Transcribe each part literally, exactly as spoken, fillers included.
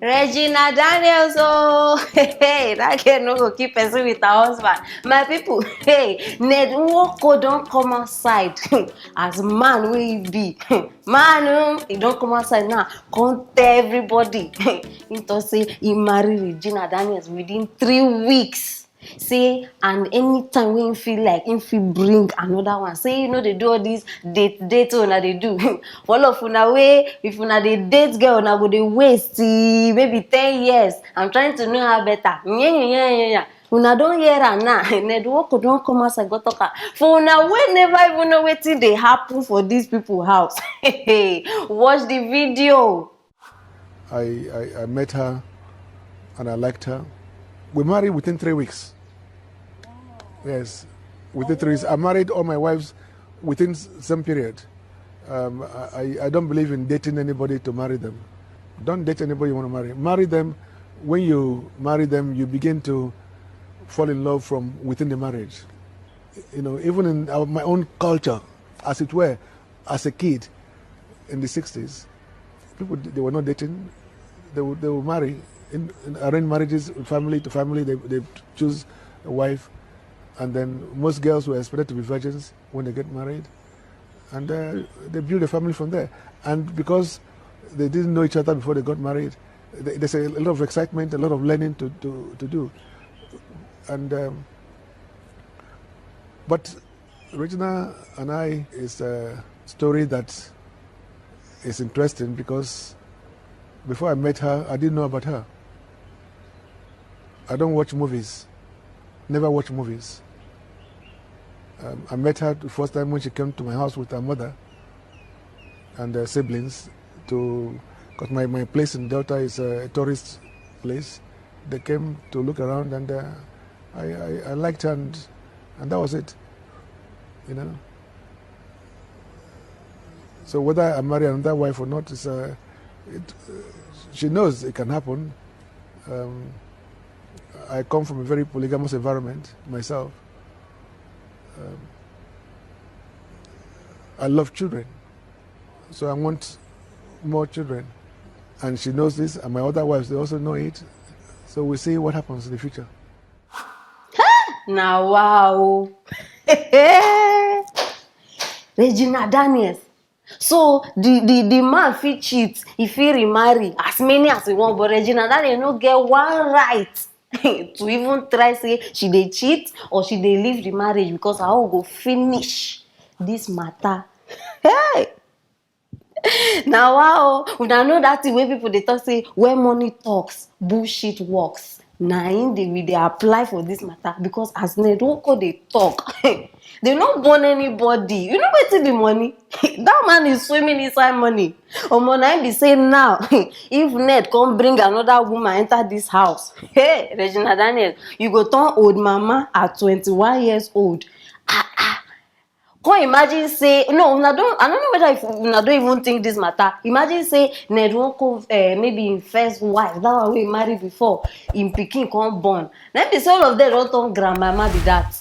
Regina Daniels, oh, hey, that girl no go keep person with her husband. My people, hey, Ned Nwoko don come outside as man wey he be. Man, oh, he don come outside now, come tell everybody. He talk say he marry Regina Daniels within three weeks. Say, and anytime wey he feel like he fit bring another one, say he no dey do all this date date wey una dey do. For all of una wey, if una dey date girl, una go dey wait till maybe ten years. I'm trying to know her better. Yeah, yeah, yeah, yeah, yeah. Una don hear am now. Ned Nwoko don come outside go talk am. For una wey never even know wetin dey happen for these people house, watch the video. I, I, I met her and I liked her. We married within three weeks. Yes, within three weeks. I married all my wives within s- same period. Um, I, I- I don't believe in dating anybody to marry them. Don't date anybody you want to marry. Marry them. When you marry them, you begin to fall in love from within the marriage. You know, even in our, my own culture, as it were, as a kid in the sixties, people, they were not dating. They would, they would marry in, in arranged marriages, family to family. They, they choose a wife, and then most girls were expected to be virgins when they get married, and uh, they build a family from there. And because they didn't know each other before they got married, th- there's a lot of excitement, a lot of learning to, to, to do. And um, but Regina and I is a story that is interesting because before I met her, I didn't know about her. I don't watch movies, never watch movies. Um, I met her the first time when she came to my house with her mother and her siblings to, because my, my place in Delta is a tourist place. They came to look around and uh, I, I, I liked her and, and that was it, you know. So whether I marry another wife or not, is uh, it, uh, she knows it can happen. Um, I come from a very polygamous environment myself. Um, I love children, so I want more children. And she knows this, and my other wives, they also know it. So we'll see what happens in the future. Na wow. Regina Daniels. So the the the man fit cheat, he fit remarry as many as he want, but Regina Daniels no get one right to even try say she dey cheat or she dey leave the marriage because her own go finish this matter. Hey! Na wow, una know that thing wey people dey talk say when money talks, bullshit works. Na im dey we dey apply for this matter because as Ned Nwoko dey talk, they no born anybody. You know wetin be money? That man is swimming inside money. Omo, na im be say now, if Ned come bring another woman enter this house, hey, Regina Daniels, you go turn old mama at twenty-one years old. Ah ah. Come imagine say, no, una don, I don't know whether if una don even think this matter. Imagine say Ned Nwoko, uh, maybe him first wife, that one wey he marry before, him pikin come born. Na be say all of them don turn grandmama be that.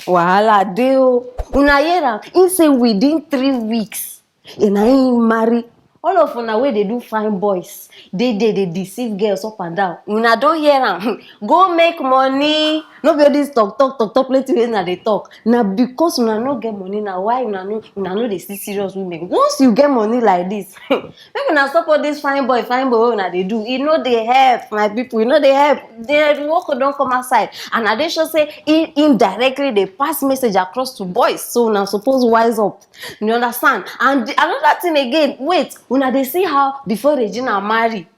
Wahala dey o. Una hear am? He say within three weeks, and na him marry. All of una wey dey do fine boys, dey there dey deceive girls up and down. Una don hear am? Go make money. No be all this talk talk talk talk plenty wey una dey talk. Na because una no get money na why una no una no dey see serious women. Once you get money like this, make una stop all this fine boy fine boy wey una dey do. E no dey help, my people. E no dey help. The work don come outside, and I dey sure say he indirectly dey pass message across to boys. So una suppose wise up. You understand? And the, another thing again, wait, una dey see how before Regina marry,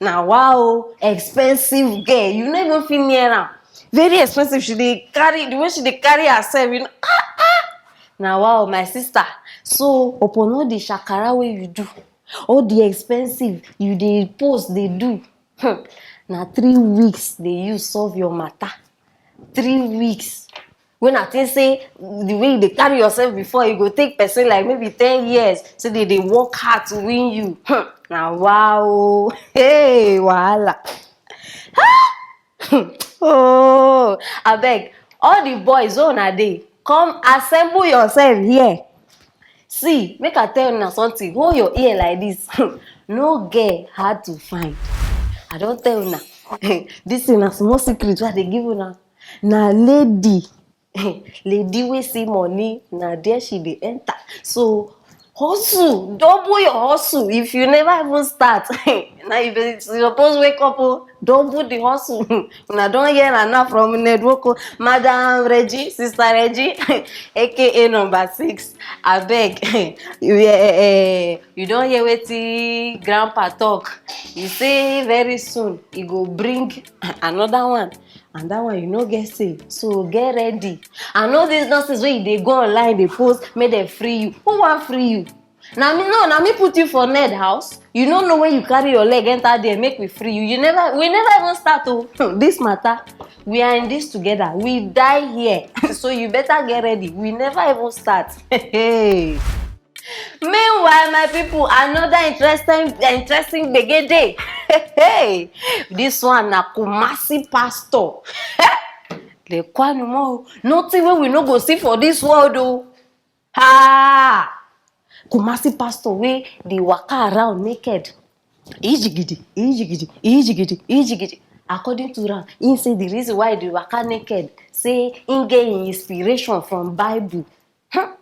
na wow, expensive girl, you no even fit near am. Very expensive, she dey carry, the way she dey carry herself, you know, ah ah. Na wow, my sister. So upon all the shakara wey you do, all the expensive you dey post dey do, hmm, na three weeks dey use solve your matter. Three weeks. When I think say the way you dey carry yourself before, e go take person like maybe ten years, so they dey work hard to win you. Hmm, na wow. Hey, wahala. Oh, abeg, all the boys wey una dey, come assemble yourself here. See, make I tell una something. Hold your ear like this. No girl hard to find. I don tell una. This thing na small secret wey I dey give una. Na lady, lady wey see money, na there she dey enter. So hustle, double your hustle. If you never even start, now you be- you suppose wake up, oh, double the hustle. Una don hear am now from Ned Woko, Madam Reggie, Sister Reggie, A K A number six. Abeg, you, eh, eh, you don hear wetin Grandpa talk? He say very soon he go bring another one, and that one you no get say. So get ready. And all these nonsense wey you dey go online dey post, make dem free you. Who wan free you? Na me, no, na me put you for Ned house. You no know when you carry your leg enter there, make we free you. You never, we never even start, oh. This matter, we are in this together. We die here. So you better get ready. We never even start. Hey. Meanwhile, my people, another interesting, interesting gbege dey. Hey, this one na Kumasi pastor. Lekwanumo, nothing wey we no go see for this world, oh. Ha! Kumasi pastor wey dey waka around naked. Ijigidi, ijigidi, ijigidi, ijigidi. According to am, he say the reason why he dey waka naked, say he get him inspiration from Bible. Hmm.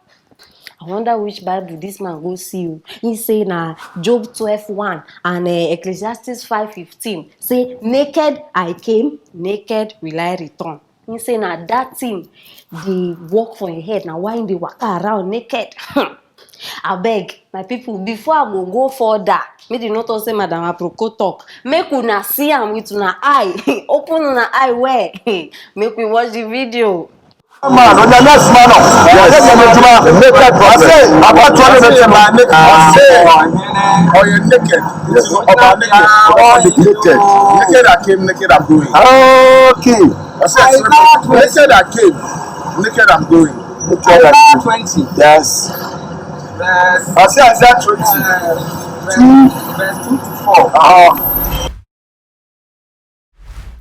I wonder which Bible this man go see o. He say na Job twelve one and, eh, Ecclesiastes five fifteen. Say, "Naked I came, naked will I return." He say na that thing dey work for him head. Na why he dey waka around naked. Hmm. Abeg, my people, before I go go further, make dem no talk say Madam Aproko talk. Make una see am with una eye. Open una eye well. Make we watch the video. Man, on the next man up. Yes. Yes, yes, yes. I say, about twenty minutes, man, make I say, on your naked. Yes. About naked. Naked. Naked I came, naked I'm going. Okay. I said, naked I came, naked I'm going. Naked I came. Twenty. Yes. Verse, I say Isaiah twenty. Uh, verse two. Verse two to four. Uh-huh.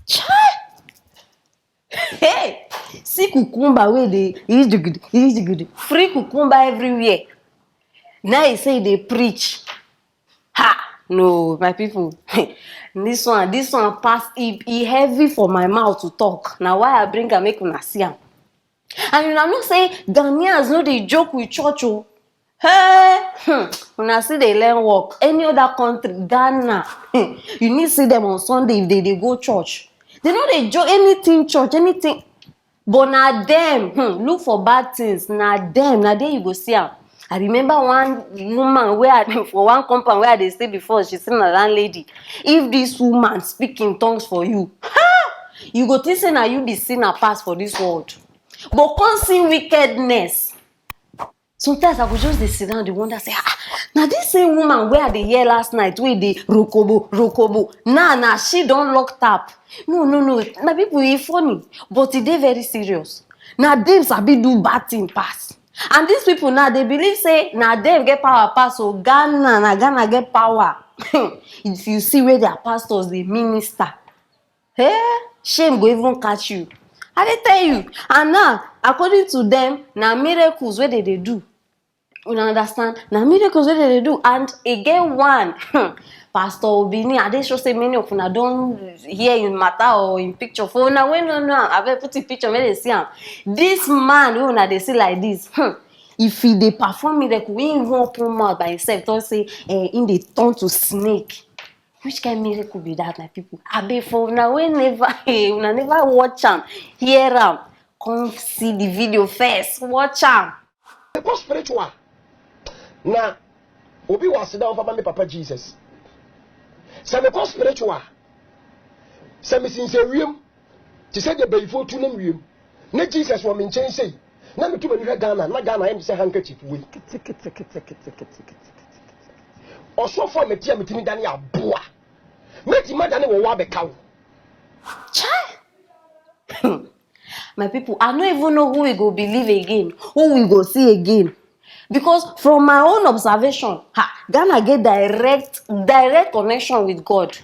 Chai! Hey! See cucumber wey dey ijigidi, ijigidi. Free cucumber everywhere. Now he say he dey preach. Ha! No, my people. This one, this one pass, e, e heavy for my mouth to talk. Na why I bring am make una see am. And una know say Ghanaians no dey joke with church o. Hey, hmm, una still dey learn work. Any other country, Ghana, hmm, you need see them on Sunday if they dey go church. They no dey joke anything church, anything. But na dem, hmm, look for bad things. Na dem, na there you go see am. I remember one woman wey I for one compound wey I dey stay before. She say na landlady. If this woman speak in tongues for you, ha! You go think say na you be sinner pass for this world. But come see wickedness. Sometimes I go just dey sit down, dey wonder say, "Ah, na this same woman wey I dey hear last night, wey dey rokobo, rokobo. Now, na she don lock tap." No, no, no. My people, e funny, but e dey very serious. Na dem sabi do bad thing pass. And these people now, they believe say na dem get power pass. So Ghana, na Ghana get power. If you see where their pastors dey minister, eh, shame go even catch you. I dey tell you. And now, according to them, na miracles wey they dey do. Una understand? Na miracles wey they dey do. And e get one, Pastor Obini, I dey sure say many of una don hear him matter or him picture. For una wey no know am, abeg put him picture make they see am. This man wey una dey see like this, hmm, if he dey perform miracle, he even open mouth by himself, talk say, eh, he dey turn to snake. Which kind miracle be that, my people? Abeg, for una wey never, una never watch am, hear am, come see the video first, watch am. Mekɔ spiritual na obi wɔ aseda ɔfa ma me papa Jesus. Sɛ mekɔ spiritual, sɛ mesinsɛ wiem, te sɛ deɛ bayifoɔ tu nam wiem, na Jesus wɔ me nkyɛn sei, na metu m'ani hwɛ Ghana, na Ghana ayɛ me sɛ handkerchief wei. Ɔsɔfo a mete a metumi dane aboa, mɛtumi adane wɔ wo abɛka wo. Chai! My people, I no even know who we go believe again, who we go see again. Because from my own observation, ha, Ghana get direct, direct connection with God.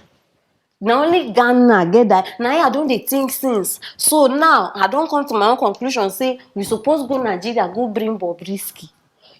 Na only Ghana get that. Na I don dey think since. So now, I don come to my own conclusion say we suppose go Nigeria, go bring Bobrisky.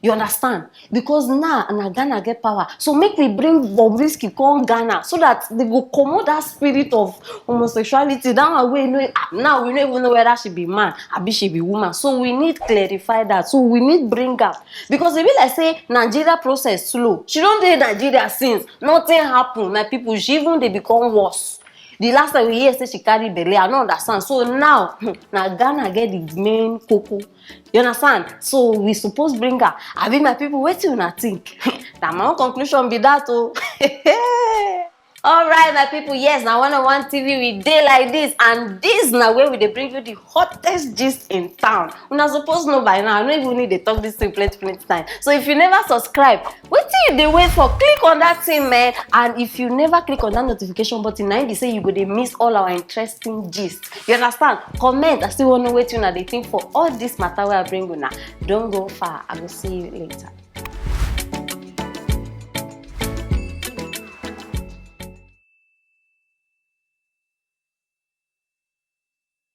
You understand? Because now na Ghana get power. So make we bring Bobrisky come Ghana so that they go comot that spirit of homosexuality. That one wey no, ah, now we no even know whether she be man abi she be woman. So we need clarify that. So we need bring am, because e be like say Nigeria process slow. She don dey Nigeria since, nothing happen. My people, she even dey become worse. The last time we hear say she carry belle, I no understand. So now na Ghana get the main koko. You understand? So we suppose bring her. Abi, my people, wetin una think? Na my own conclusion be that o. All right, my people, yes, na one oh one T V we dey like this, and this na where we dey bring you the hottest gist in town. Una suppose know by now, I no even need dey talk this thing plenty plenty time. So if you never subscribe, wetin you dey wait for? Click on that thing, man. And if you never click on that notification button, na im be say you go dey miss all our interesting gist. You understand? Comment, I still wan know wetin una dey think for all this matter wey I bring una. Don go far, I go see you later.